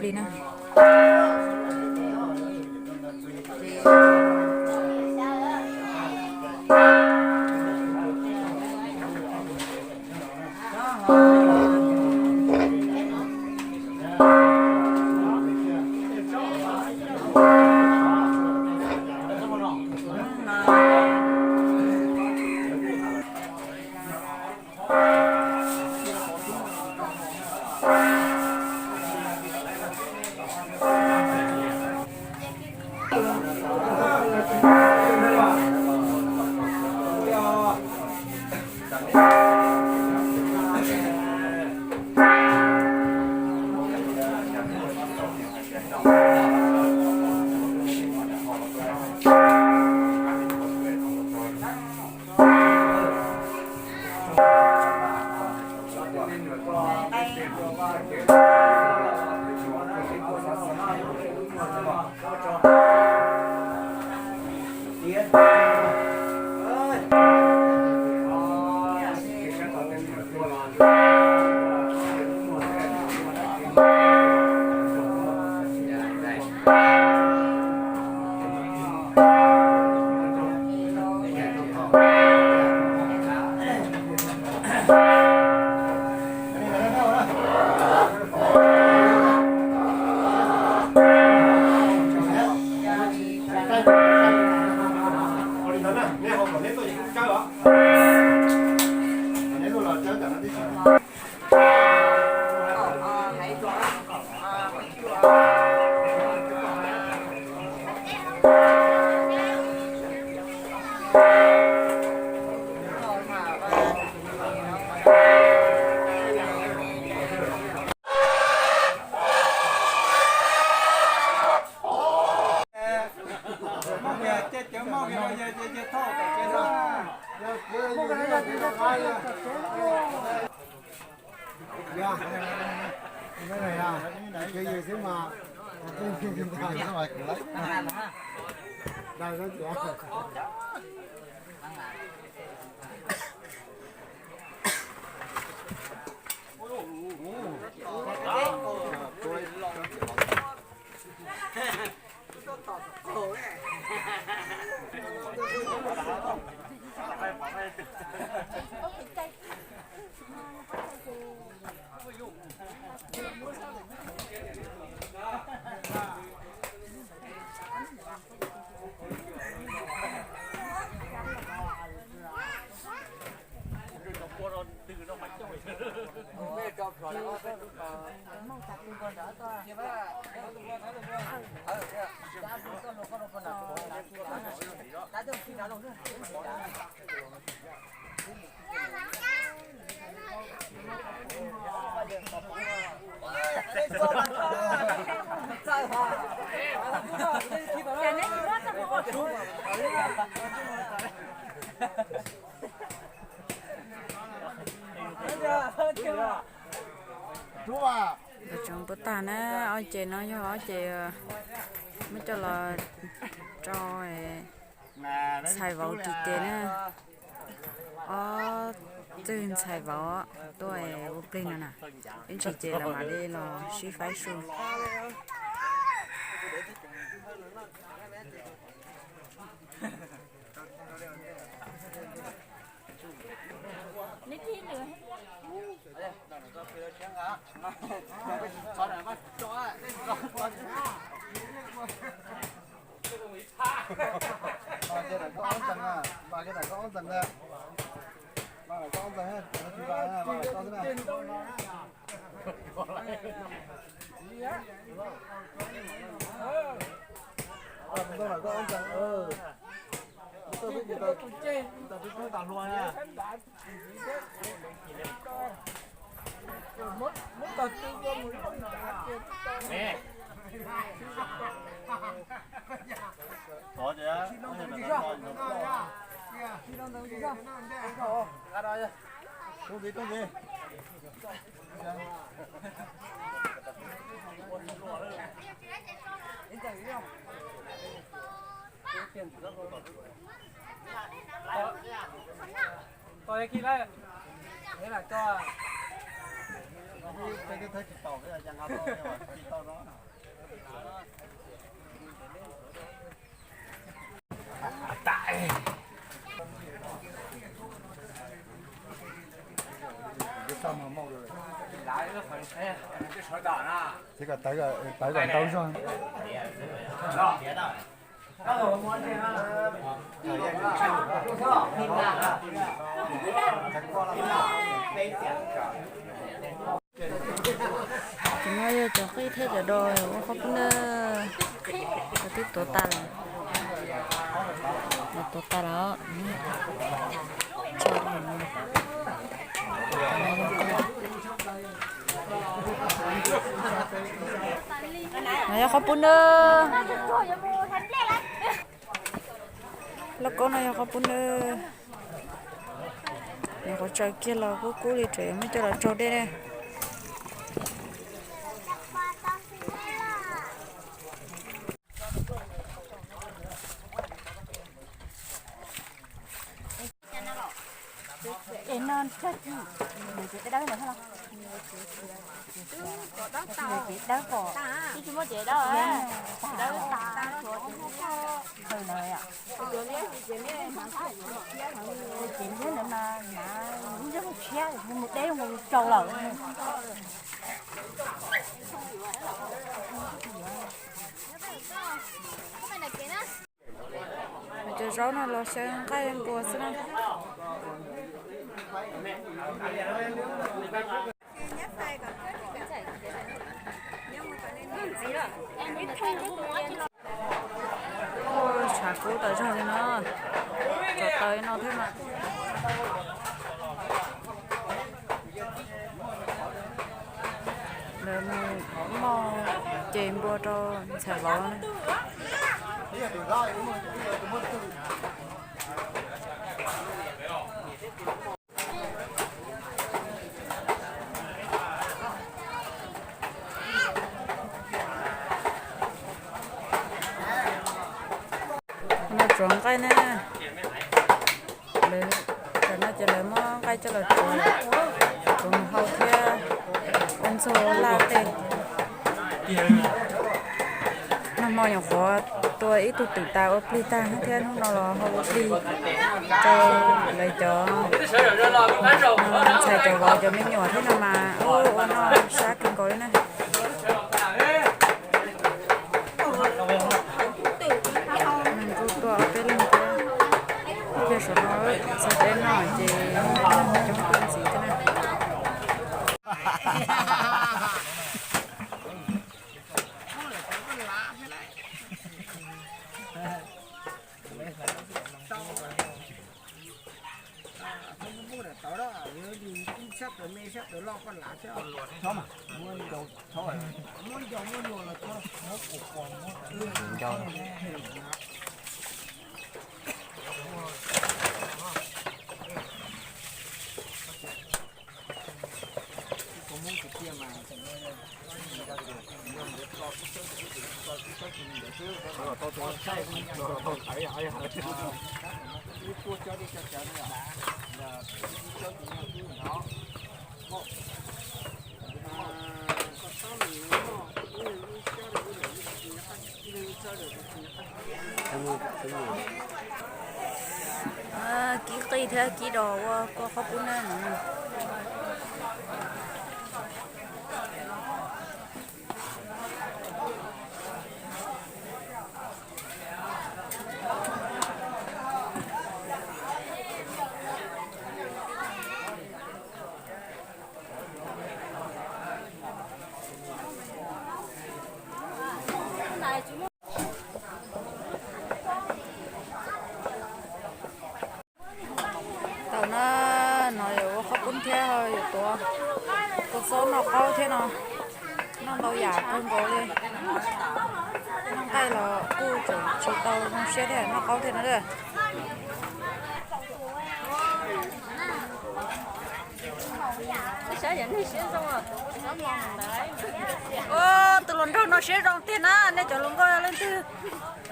Li na. Tsoov puab tag na, ob ces no yog ob ces muab coj los rau ntxhais vauv ris ces na. Ob txwg ntxhais vauv tuaj ua plig no na, ib ntsis ces los mam li los sib faib su. Tawv kom ntau zog. Cov no yog cov qij thiab cov dos ua qhob pub na. Twb tuav tas lawm. Tuav tas lawm. No yog qhob pub na. Lauj kaub no yog qhob pub na. Nyuam qhuav tsaws kiag los kub kub li, tseem yuav muab coj los tsau dej ne. Es no tag kis, ces dawb los, ces dawb pom, ib tsis muaj ces dawb, dawb tas, qhwv lawm. Ces liab ntawd mas hnav ib zaj tshiab mus deb mus tsau lawm. Cov zaub no los xyaw nqaij npua xwb na. Tshav kub tas zog li no, tsov taw no thiab mas. Lawv mus muab ces npua rau ntxhais vauv. No tsuav nqaij na. Tam no ces lawv muab nqaij coj los tsuav, tsuav mus hau thiab ua ntxuag laj tej. Nag hmo nyuam qhuav tua ib tug twm tas ua plig tag thiab, hnub no los ho ua plig rau lawv cov ntxhais cov vauv cov me nyuam thiab no mas ua noj sab kawg nkaus li na. Neeg kuj tuaj ob peb leeg thiab. Ib pliag saum no txog peb noj ces coob tuaj ntxiv thiab na. Kib qij thiab kib dos ua kua qhob pub na no. Tau na, no yuav ua qhob pub thiab yuav tuav kua txob noj qaub thiab no. Noj ntau yam kawg nkaus li. Noj nqaij los kuj tseem tsis tau zoo siab thiab, noj qaub thiab no. Tus hluas nraug no siab zoo tiag na, nej cov hluas nkauj yog leej twg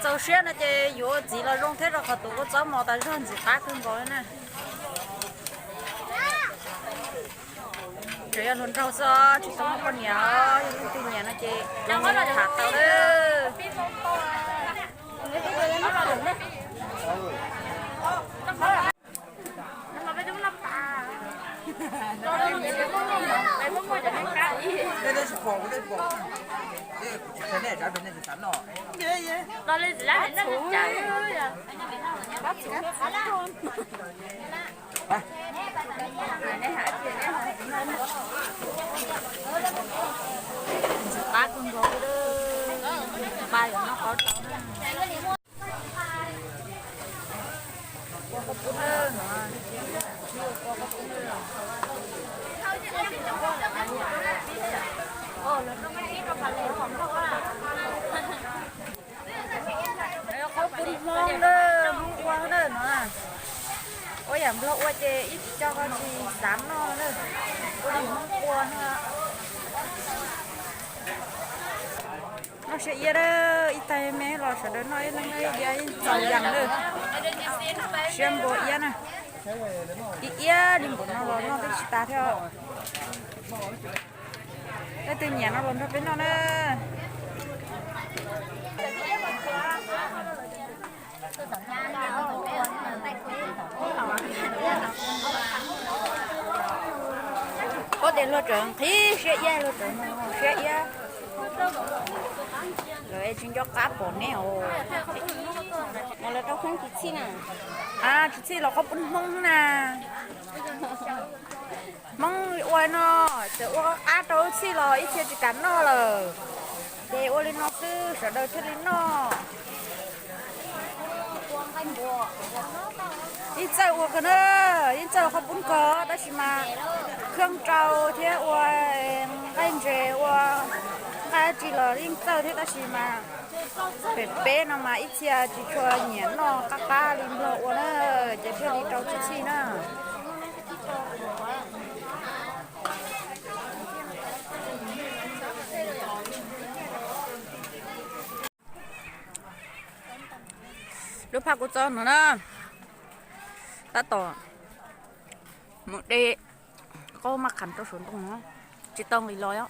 txaus siab no ces yuav ua txiv los zoo thiab, rau qhov tus kua txob mos tas zog ntxim qab kawg nkaus li na. Yog hluas nraug xwb, tsis tau muaj poj niam, yog leej twg nyiam no ces tham tau lawm. Ntxim qab kawg nkaus li, pab yuav noj qab rau na. Qhaub pub Hmoob na, Hmoob ua na no. Ua yam Nplog ua ces ib tsis tso ko tsis xav noj na. Ua li Hmoob ua na. Noj siab iab na, ib tag me los sawv daws noj ib leeg ib diav ib txaus yam na. Siab npua iab na. Ib iab li npaum no los noj twb tsis tas thiab. Leej twg nyiam no los nrog peb noj na. Koj tias luag tseem nqhis siab iab, luag tseem siab iab. Lawv tsis nco qab pom neb os. Lawv rau kheeb tsis txhij na. Tsis txhij los qhaub pub Hmoob na. Hmoob ua no, txawm ua qab rau txhij los ib txhia tsis kam noj lawm. Ces ua li no xwb sawv daws thiaj li noj. Yeej txawj ua kawg na, yeej txawj qhaub pub kawg tab sis mas kheeb rau thiab ua nqaij ntses ua nqaij dab tsi los yeej txawj thiab tab sis mas pem peb no mas ib txhia tsis tshua nyiam noj qab qab li Nplog ua na, ces thiaj li rau tsis txhij na. Lub phaj kua txob no na, tab tom mus de qaub maj qham rau saum ntoo no, tsis tau nqis los os.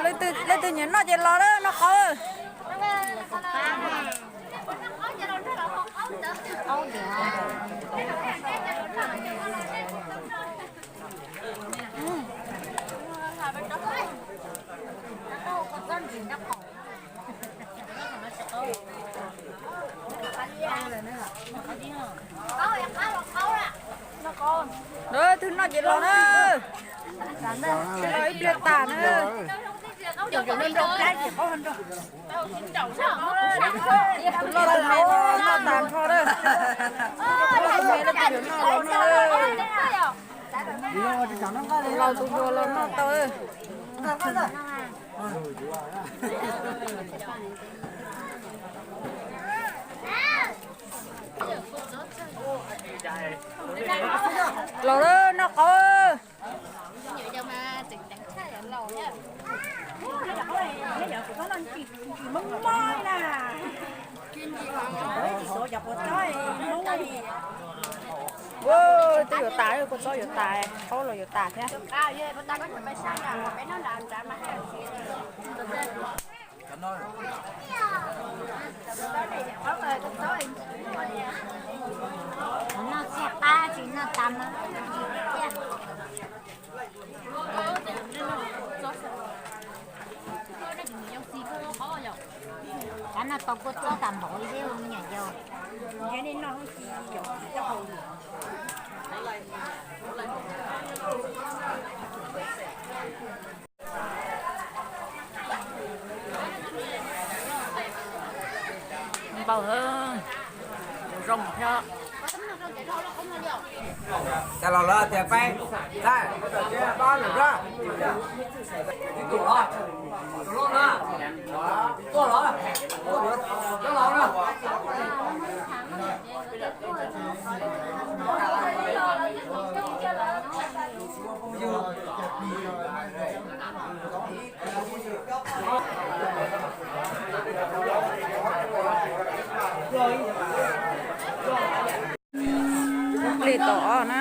Leej twg nyiam noj ces los na, noj qaub. Leej twg noj ces los na. Sawv daws ib pliag tas na. Loj tus me los noj tas nrho na. Loj tus me los tus yuav los noj tau. Los noj qaub. Twb yuav tas, kua txob yuav tas, qaub los yuav tas thiab. Noj txiaj qab tsis noj tas mas. Kav no tau kua txob tas npaum li me nyuam yaus. Npau zoo thiab. Cov laus lawv tias peb, Plig tom na.